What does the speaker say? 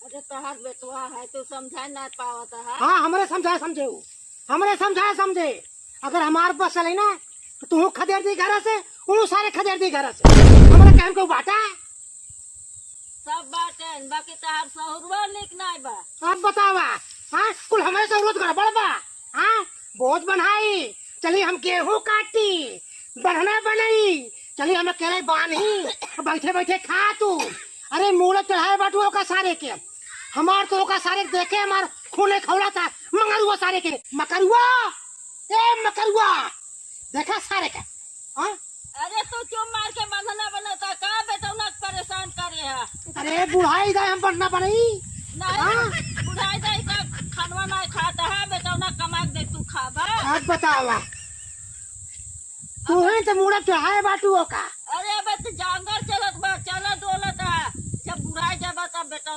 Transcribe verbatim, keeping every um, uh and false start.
अरे तोहार बेटवा है, तू समझाए ना पावत है। हाँ, हमरे समझाए समझे उ, हमरे समझाए समझे। अगर हमार बस चले ना तो तू खदेड़ दी घर से, उ सारे खदेड़ दी घर से। हमरे कहम को बाटा। सब बाटे, बाकी तोहार सहुरवा निक नाय बा। अब बतावा, हाँ, कुल हमरे सहुरवा गड़बड़ बा। हाँ, बोझ बनाई, चली हम गेहूं काटी, बढ़ना बनाई, चली हम अकेले बांधी, बैठे बैठे खा तू। अरे मूड़ा चढ़ाए बाटू ओका सारे के, हमार तो ओका सारे के देखे हमार खूने खौला था। मंगरुआ सारे के, मकरुआ, ए मकरुआ, देखा सारे के। हाँ? अरे तू चुप मार के बंधना बनता का, बेटौना के परेशान करे है। अरे बुढ़ाई जाए हम बंधना बनई। नहीं, हाँ? बुढ़ाई जाए का खानवा नहीं खाता है, बेटौना कमा के दे तू खाबा। अब बतावा, तू है तो मूड़ा चढ़ाए बाटू ओका। अरे अबे तू जंगल चलत बा, चलत डोलत है, जब बुढ़ाई जाबा तब बेटौना